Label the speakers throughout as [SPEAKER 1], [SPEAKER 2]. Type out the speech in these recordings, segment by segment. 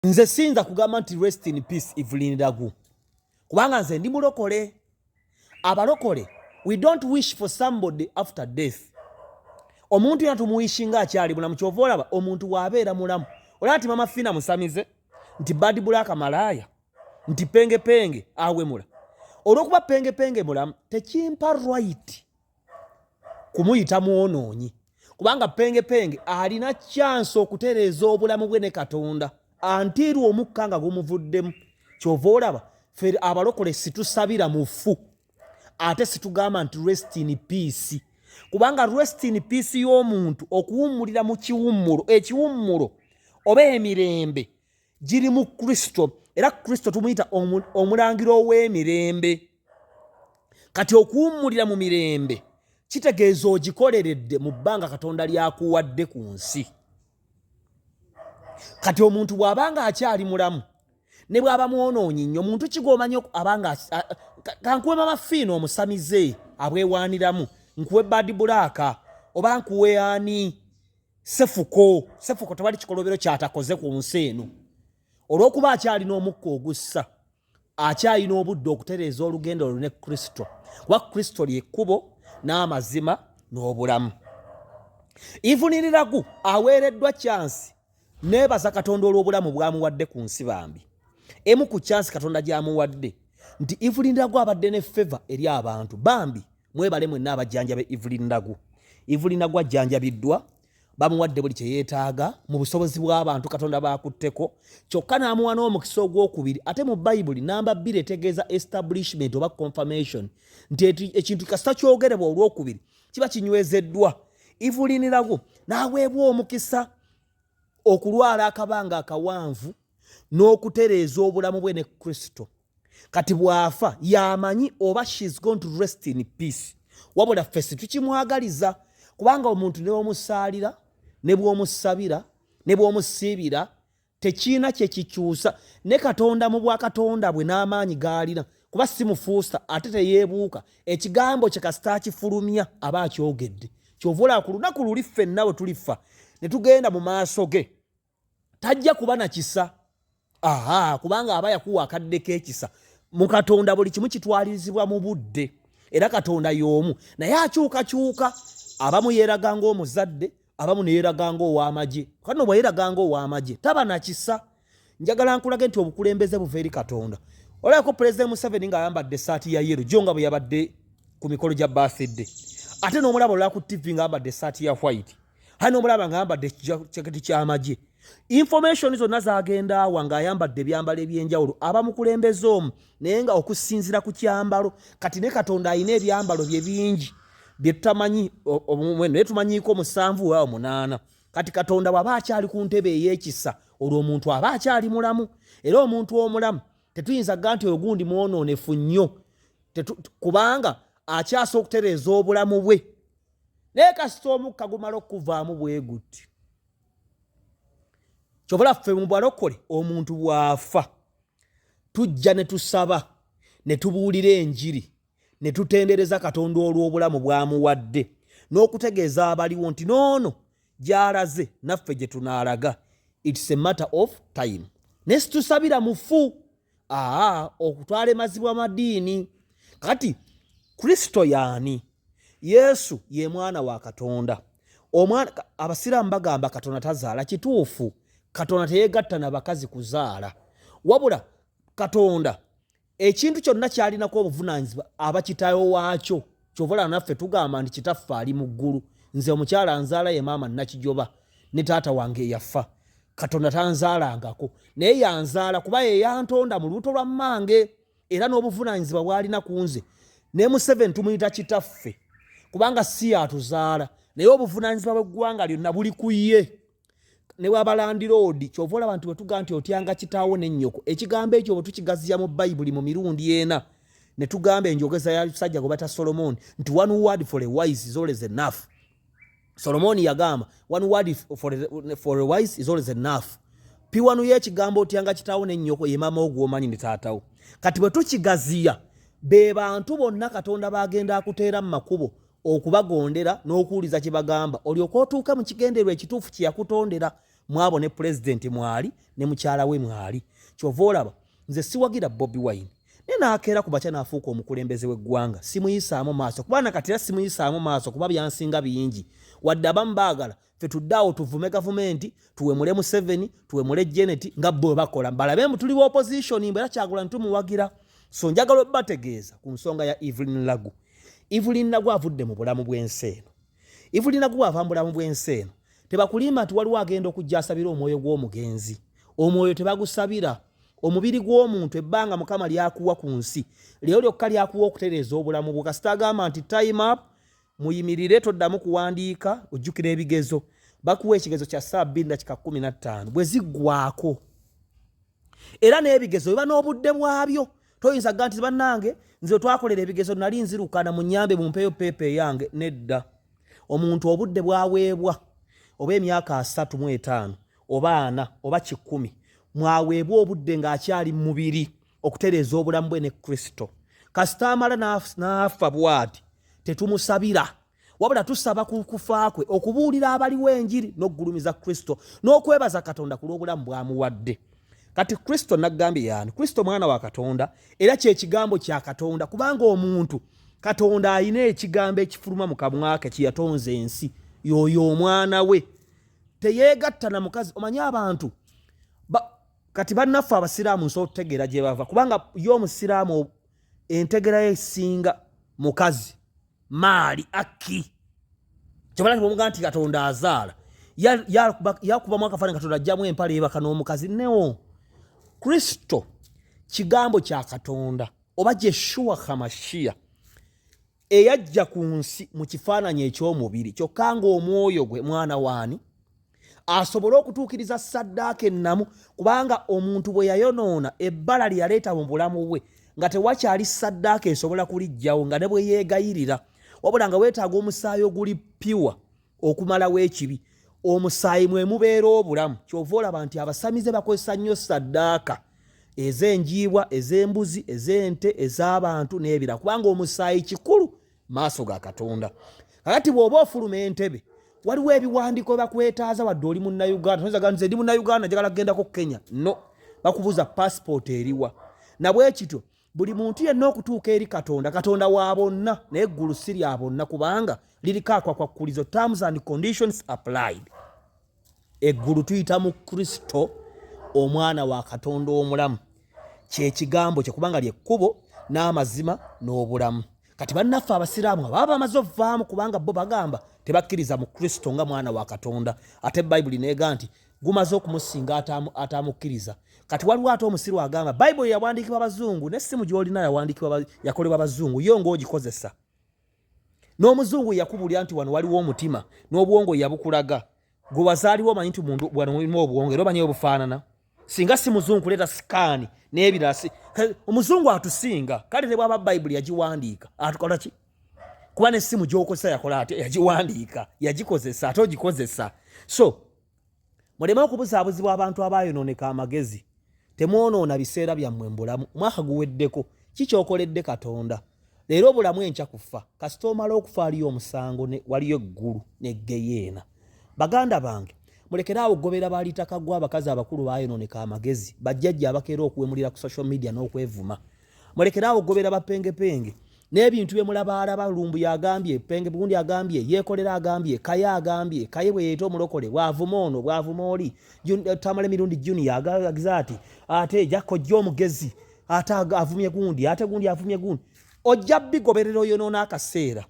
[SPEAKER 1] Nze siyinza kugamba nti rest in peace Evelyn Lagu, kubanga nze ndi mulokole. Abalokole, we don't wish for somebody after death. Omuntu yena tumuwishinga akyali mulamu. Kyova olaba omuntu bw'abeera mulamu, olaba nti Mama Fina musamize, nti Bad Black malaaya, nti Penge Penge awemula. Olw'okuba Penge Penge mulamu, tekimpa right kumuyita mwonoonyi, kubanga Penge Penge alina chance okutereeza obulamu bwe ne Katonda antiirwa omukka nga gumuvuddemu. Kyova olaba ffe abalokole situsabira mufu, ate situgamba nti rest in peace, kubanga rest in peace y'omuntu okuwummulira mu kiwummulo, ekiwummulo oba emirembe giri mu Kristo, era Kristo tumuyita omulangira ow'emirembe. Kati okuwummulira mu mirembe kitegeeza ogikoleredde mu bbanga Katonda lyakuwadde ku nsi. Kati omuntu bw'aba nga akyali mulamu, ne bw'aba mwonoonyi nnyo, omuntu kigwomanyi abanga, kankuwe Mama Fiina omusamize abwewaaniramu, nkuwe Bad Black, oba nkuwe ani, Sefuko. Sefuko tewali kikolobero kyatakoze ku nsi eno. Olw'okuba akyalina omukka ogussa, akyalina obudde okutereeza olugendo lwo ne Kristo, kuba Kristo lyekkubo n'amazima n'obulamu. Evelyn Lagu aweereddwa chance. Neebaza Katonda olw'obulamu bwamuwadde ku nsi. Bambi, emu ku chance Katonda gy'amuwadde nti Evelyn Lagu abadde ne favor eri abantu. Bambi mwebale mwenna abajjanjaba Evelyn Lagu. Evelyn Lagu ajjanjabiddwa, bamuwadde buli kye yeetaaga mu busobozi bw'abantu Katonda bakutteko, kyokka n'amuwa n'omukisa ogwokubiri. Ate mu Bayibuli namba 2 etegeeza establishment oba confirmation, nti ekintu kasita kyogerebwa olwokubiri kiba kinywezeddwa. Evelyn Lagu n'aweebwa omukisa okulwala akabanga akawanvu n'okutereeza obulamu bwe ne Kristo. Kati bw'afa, yamanyi oba she's going to rest in peace. Wabula ffe situkimwagaliza, kubanga omuntu ne bwomusaalira, ne bw'omusabira, ne bw'omusiibira, tekiina kye kikyusa ne Katonda mu bwakatonda bwe n'amaanyi g'alina, kuba si mufuusa ate teyeebuuka. Ekigambo kye kasita akifulumya, aba akyogedde. Kyova olaba ku lunaku luli ffenna bwe tulifa ne tugenda mu maaso ge, tajja kuba na kisa, aha, kubanga aba yakuwa akadde k'ekisa. Mu Katonda buli kimu kitwalirizibwa mu budde, era Katonda y'omu naye akyukakyuka. Abamu yeeraga ng'omuzadde, abamu ne yeeraga ng'ow'amagye. Kano bwe yeeraga ng'ow'amagye, taba na kisa. Njagala nkulage nti obukulembeze buva eri Katonda. Olabako Pulezidenti Museveni ng'ayambadde essaati ya yellow jo nga bwe yabadde ku mikolo gya birthday, ate n'omulaba olala ku TV ng'ayambadde essaati ya white, ate n'omulaba ng'ayambadde ekjaketi ky'amagye. Information zonna zagenda awa ng'ayambadde ebyambalo ebyenjawulo, aba mukulembeze omu, naye nga okusinziira ku kyambalo. Kati ne Katonda alina ebyambalo bye bingi bye tutamanyi omuwendo, naye tumanyiiko musanvu oba omunaana. Kati Katonda bw'aba akyali ku ntebe ey'ekisa, olwo omuntu aba akyali mulamu, era omuntu omulamu tetuyinza kuga nti oyo gundi mwonoonefu nnyo, kubanga akyasa okutereeza obulamu bwe. Naye kasita omukka gumala okuvaamu bwe guti, kyobula ffe mu balokole omuntu bw'afa tujja ne tusaba, ne tubuulira enjiri, ne tutendereza Katonda olw'obulamu bw'amuwadde, n'okutegeeza abaliwo nti noono gy'alaze naffe gye tunaalaga. It's a matter of time. Naye situsabira mufu, aa, okutwalemazibwa madiini. Kati Kristo yaani? Yesu ye mwana wa Katonda. Omwana, abasiraamu bagamba Katonda tazaala. Kituufu, Katonda teyegatta na bakazi kuzaala, wabula Katonda ekintu kyonna kyalinako obuvunaanyizibwa, aba kitaawe waakyo. Kyova olaba naffe tugamba nti Kitaffe ali mu ggulu. Nze omukyala nzaala ye maama Nakijoba ne taata wange eyafa. Katonda tanzaalangako, naye yanzaala kuba ye yantonda mu lubuto lwa mmange, era n'obuvunaanyizibwa bw'alina ku nze. Ne Museveni tumuyita kitaffe, kubanga si yatuzaala, naye obuvunaanyizibwa bw'eggwanga lyonna buli ku ye ne bwaba landiroodi. Kyova olaba nti bwetugaa nti otyanga kitaawo n'ennyoko, ekigambo ekyo bwe tukigaziya mu Bayibuli mu mirundi ena, ne tugamba enjogeza ya musajja gwe bata Solomoni nti "One word for a wise is always enough." Solomoni yagamba, "One word for a wise is always enough." Piwanu y'ekigambo otyanga kitaawo n'ennyoko ye maama wo gw'omanyi ne taatawo. Kati bwe tukigaziya, be bantu bonna Katonda bagenda akuteera mu makubo okubagondera n'okuwuliza kye bagamba, olyoke otuuke mu kigendererwa ekituufu kye yakutondera. Mwabo ne pulezidenti mwali ne mukyala we mwali. Kyova olaba nze siwagira Bobi Wine, naye n'akeera ku makya n'afuuka omukulembeze w'eggwanga, simuyisaamu maaso, kuba nakati era simuyisaamu maaso kuba byansinga bingi. Wadde abamu baagala ffe tudde awo tuvume gavumenti, tuwemule Museveni, tuwemule Janet nga bo bakola, balabe mbu tuli opposition, mbu era Kyagulanyi tumuwagira. So njagala obategeeza ku nsonga ya Evelyn Lagu. Evelyn Lagu avudde mu bulamu bw'ensi eno. Evelyn Lagu bw'ava mu bulamu bw'ensi eno, tebakulimba nti waliwo agenda okujja asabira omwoyo gw'omugenzi. Omwoyo tebagusabira. Omubiri gw'omuntu ebbanga Mukama lyakuwa ku nsi leero lyokka lyakuwa okutereeza obulamu bwo. Kasita agamba nti time up, muyimirire, toddamu kuwandiika, ojjukira ebigezo. Bakuwa ekigezo kya ssaawa 2:15 bwe ziggwako, era n'ebigezo biba n'obudde bwabyo. Toyinza ga nti bannange nze twakolera ebigezo nali nzirukana, munyambe mumpeeyo pepa eyange. Nedda, omuntu obudde bwaweebwa oba emyaka 35 oba 40 oba 100, mwaweebwa obudde ng'akyali mu mubiri okutereeza obulamu bwe ne Kristo. Kasita amala n'afa bw'ati, tetumusabira, wabula tusaba ku kufa kwe okubuulira abaliwo enjiri n'okugulumiza Kristo n'okwebaza Katonda ku lw'obulamu bw'amuwadde. Kati Kristo naggambye yaani? Kristo mwana wa Katonda, era kyekigambo kya Katonda, kubanga omuntu Katonda alina ekigambo ekifuluma mu kamwa ke kyeyatonza ensi, y'oyo omwana we. Teyeegatta na mukazi. Omanyi abantu kati bannaffe abasiraamu nsobola okutegeera gye bava, kubanga ye omusiraamu entegera ye esinga mukazi maali akki kyobala nti nti Katonda azaala, yakubamu akafaananyi Katonda ajjamu empale yebaka n'omukazi. Neo Kristo kigambo kya Katonda oba Jeshuwa Hamashiya eyajja ku nsi mu kifaananyi eky'omubiri, kyokka ng'omwoyo gwe mwana waani, asobole okutuukiriza ssaddaaka ennamu, kubanga omuntu bwe yayonoona ebbala lye yaleeta mu bulamu bwe nga tewakyali ssaddaaka esobola kuliggyawo, nga ne bwe yeegayirira, wabula nga weetaaga omusaayi oguli piwa okumalawo ekibi. Omusaayi mwe mubeera obulamu. Kyova olaba nti abasamize bakozesa nnyo ssaddaaka ez'enjiibwa, ez'embuzi, ez'ente, ez'abantu n'ebirala, kubanga omusaayi kikulu maaso ga Katonda. Kakati bw'oba ofuluma entebe, waliwo ebiwandiiko bakwetaaza wadde oli Munnayuganda. Toyinza nze ndi Munnayuganda njagala kugendako Kenya. No, bakubuuza passport eriwa. Nabwe kityo buli muntu yenna okutuuka eri Katonda. Katonda wa bonna, naye eggulu si lya bonna, kubanga liriko akwakwakkulizo, terms and conditions applied. Eggulu tuyita mu Kristo omwana wa Katonda omulamu, kyekigambo kye, kubanga lyekkubo n'amazima n'obulamu. Kati bannaffe abasiraamu ababa bamaze ovaamu, kubanga bo bagamba tebakkiriza mu Kristo nga mwana wa Katonda, ate Bayibuli neega nti gumaze okumusinga atamukkiriza. Kati waliwo ate omusiru agamba Bayibuli yawandiikibwa bazungu, n'essimu gy'olina yawandiikibwa, yakolebwa bazungu, yo ng'ogikozesa. N'omuzungu yakubuulira nti wano waliwo omutima n'obwongo, yabukulaga. Gwe wazaaliwo omanyi nti mundu wano mulimu obwongo, era omanyi obufaanana. Singa si muzungu kuleeta sikaani n'ebirala, omuzungu atusinga. Kale ne bwaba Bayibuli yagiwandiika, atukola ki? Kuba n'essimu gy'okozesa yakola ate yagiwandiika, yagikozesa, ate ogikozesa. So muleme okubuzaabuzibwa abantu abaayonooneka amagezi. Temwonoona biseera byammwe mu bulamu. Omwaka guweddeko, ki kyokoledde Katonda? Leero obulamu, enkya kufa. Kasita omala okufa, aliyo omusango, waliyo eggulu neggeyeena. Baganda bange, mulekere awo okugobera balitakagwa, abakazi abakulu baayonooneka amagezi, bajjajja abakeera okuwemulira ku social media n'okwevuma. Mulekere awo okugobera bapengepenge n'ebintu bye mulabaalaba. Lumbu yagambye, penge gundi agambye, yeekolera agambye, Kaye agambye. Kaye bwe yeeta omulokole, bw'avuma ono, bw'avuma oli, Tamale Mirundi Junior agagiza ati ate jakojja omugezi, ate avumye gundi, ate gundi avumye gundi. Ojja bigoberera oyonoona akaseera,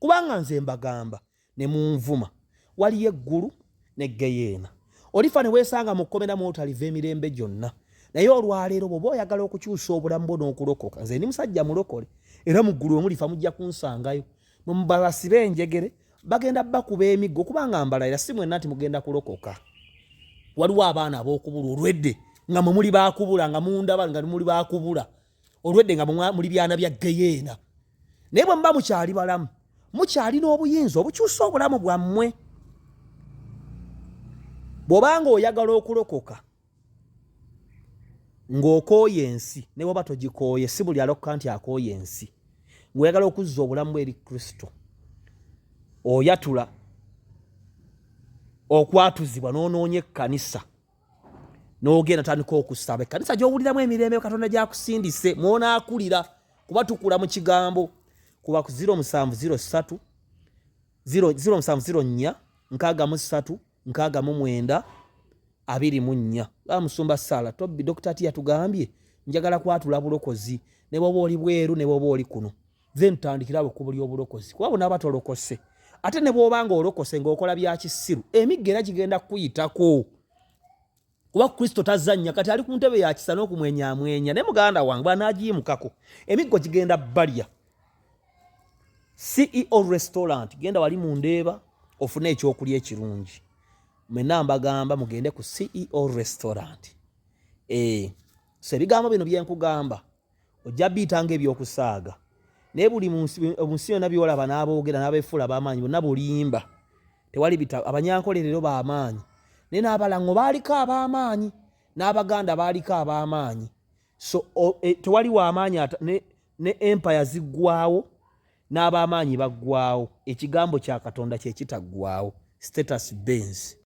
[SPEAKER 1] kubanga nze mbagamba ne munvuma, waliyo eggulu ne geyeena. Olifa ne weesanga mu kkomera mw'otaliva emirembe gyonna. Naye olwaleero bw'oba oyagala okukyusa obulamu bwo n'okulokoka, nze ndi musajja mulokole, era mu ggulu wemulifa mujja kunsangayo. Mubasibe enjegere, bagenda bakuba emiggo, kubanga mbalayira si mwenna nti mugenda kulokoka. Waliwo abaana ab'okubula olwedde nga mwe muli bakubula, nga mundaba nga muli bakubula olwedde, nga muli byana bya geyeena. Naye bwe muba mukyali balamu, mukyalina obuyinza obukyusa obulamu bwammwe. Bw'obanga oyagala okulokoka ng'okooye ensi, ne bw'oba togikooye, si buli alokoka nti akooye ensi, ng'oyagala okuzza obulamu bwe eri Kristo, oyatula. Okwatuzibwa n'onoonya ekkanisa n'ogenda tandika okusaba ekkanisa gy'owuliramu emirembe Katonda gyakusindise mwonaakulira, kuba tukula mu kigambo. Kuba ku 0703 0704 63 69 24. Musumba Sala Tobi, Dr. T yatugambye njagala kwatula bulokozi, ne bwoba oli bweru ne bwoba oli kuno, then tutandikirawo ekkubo ly'obulokozi, kuba bonaaba tolokose, ate ne bw'oba nga olokose ng'okola bya kisiru, emigga era gigenda kukuyitako, kuba Kristo tazannya. Kati ali ku ntebe ya kisa n'okumwenyamwenya, naye muganda wange bw'anaagiyimukako, emiggo gigenda balya. CEO Restaurant, genda wali mu Ndeeba ofune ekyokulya ekirungi. Mwenna mbagamba mugende ku CEO Restaurant. So ebigambo bino byenkugamba ojja biyitanga ebyokusaaga, naye buli mu nsi yonna byolaba n'aboogera n'abeefuula ab'amaanyi bonna bulimba. Tewali bita. Abanyankole leero b'amaanyi, naye n'Abalango baaliko ab'amaanyi, n'Abaganda baaliko ab'amaanyi. So tewali w'amaanyi ne empire ziggwawo, n'ab'amaanyi baggwawo. Ekigambo kya Katonda kye kitaggwawo. Status Benz.